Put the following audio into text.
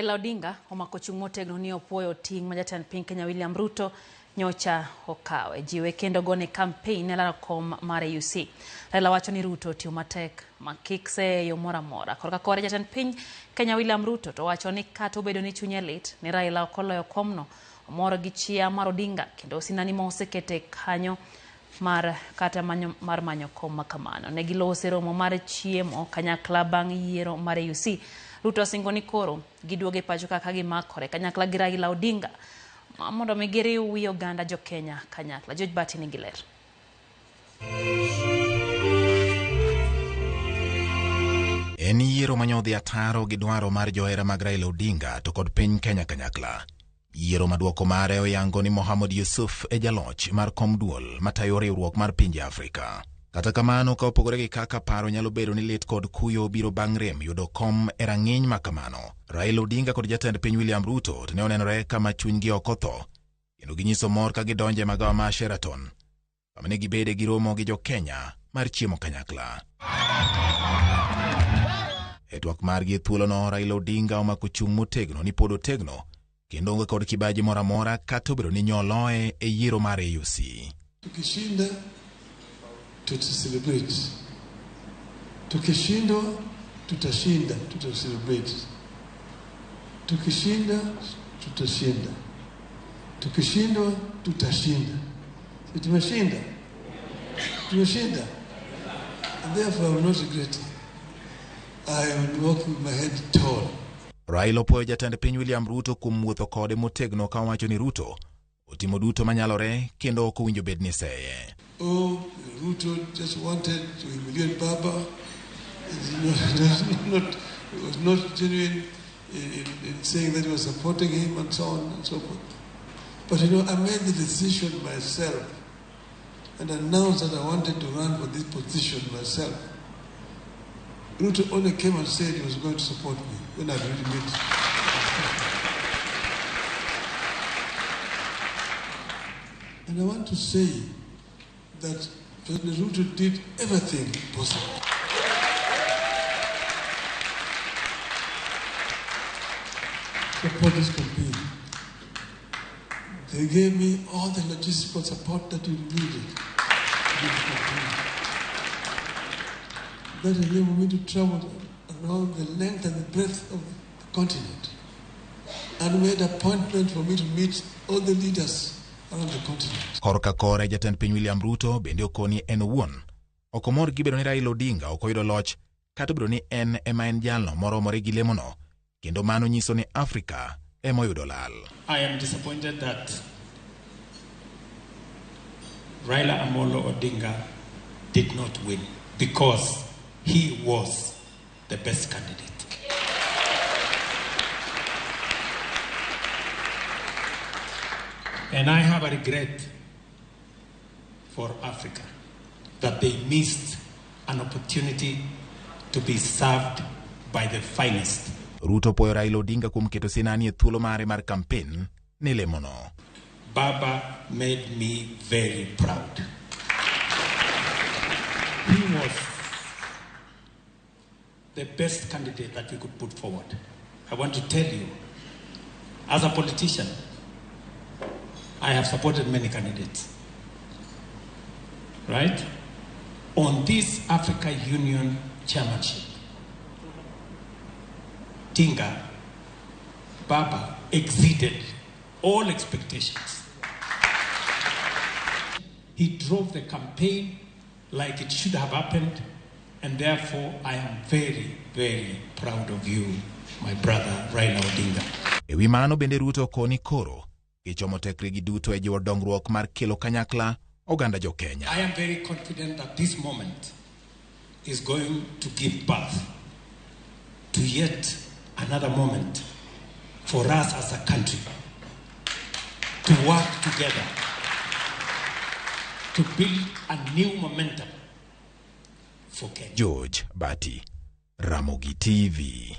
Raila Odinga omako chung' motegno ni opuoyo ting' ma jatend piny Kenya William Ruto nyocha okawe jiwe kendo gone campaign e laro kom mar AUC. Raila wacho ni Ruto otiyo matek ma kik seye e yo moro amora. Korka kore jatend piny Kenya William Ruto to wacho ni kata obedo ni chunye lit ni Raila ok oloyo komno, omor gi chia mar Odinga kendo sinani ma osekete kanyo mar kata manyo, mar manyo kom ma kamano. Ne gilose romo mar chiemo kanyakla bang' yiero mar AUC. Ruto osingo ni koro giduogo e pacho kaka gimakore kanyakla gi Raila Odinga mondo mi giriw wi oganda jo Kenya kanyakla. George Bati nigi ler. En yiero manyodhi ataro gi dwaro mar johera mag Raila Odinga to kod piny Kenya kanyakla. Yiero maduoko mare oyango ni Mohamed Yusuf e jaloch mar kom duol matayo riwruok mar pinje Afrika. Kata kamano, ka opogore gi kaka paro nyalo bedo ni lit kod kuyo biro bang' rem yudo kom e rang'iny ma kamano, Raila Odinga kod jatend piny William Ruto to ne onenore kama chunygi ok otho kendo ginyiso mor ka gidonjo e magawa ma Sheraton kama ne gibede gi romo gi jo Kenya mar chiemo kanyakla. E twak margi e thuolono, Raila Odinga omako chung' motegno ni pod otegno kendo onge kod kibaji moro amora kata obedo ni nyoloe e yiero mar AUC. Tukishinda tuta celebrate, tukishindwa tutashinda, tuta celebrate, tukishinda tutashinda, tukishindwa tutashinda. Si tumeshinda, tumeshinda, and therefore I will not regret it. I will walk with my head tall. Raila opuoyo jatend piny William Ruto kuom wuotho kode motegno ka owacho ni Ruto otimo duto manyalore kendo ok owinjo bed ni seye. Oh, Ruto just wanted to humiliate Baba. It's not, it was not genuine in saying that he was supporting him and so on and so forth. But I made the decision myself and announced that I wanted to run for this position myself. Ruto only came and said he was going to support me when I really made. And I want to say that President Ruto did everything possible. Support this campaign. They gave me all the logistical support that you needed to do the campaign. That enabled me to travel around the length and the breadth of the continent and made appointment for me to meet all the leaders around the continent. Korka kore jatend piny William Ruto bende okoni en owuon ok omor gi bedo ni Raila Odinga ok oyudo loch kata obedo ni en ema en jalno moromore gi lemono kendo mano nyiso ni Afrika ema oyudo lal. I am disappointed that Raila Amolo Odinga did not win because he was the best candidate. And I have a regret for Africa that they missed an opportunity to be served by the finest. Ruto puoyo Raila Odinga kuom keto sinani e thuolo mare mar kampen ne lemono. Baba made me very proud. He was the best candidate that we could put forward. I want to tell you, as a politician, I have supported many candidates. Right? On this Africa Union chairmanship, Tinga, Baba exceeded all expectations. He drove the campaign like it should have happened, and therefore I am very, very proud of you, my brother Raila Odinga. E wi mano bende Ruto okoni koro gichomo tekregi duto e jiwo dongruok mar kelo kanyakla oganda jo Kenya. I am very confident that this moment is going to give birth to yet another moment for us as a country to work together to build a new momentum for Kenya. George Bati, Ramogi TV.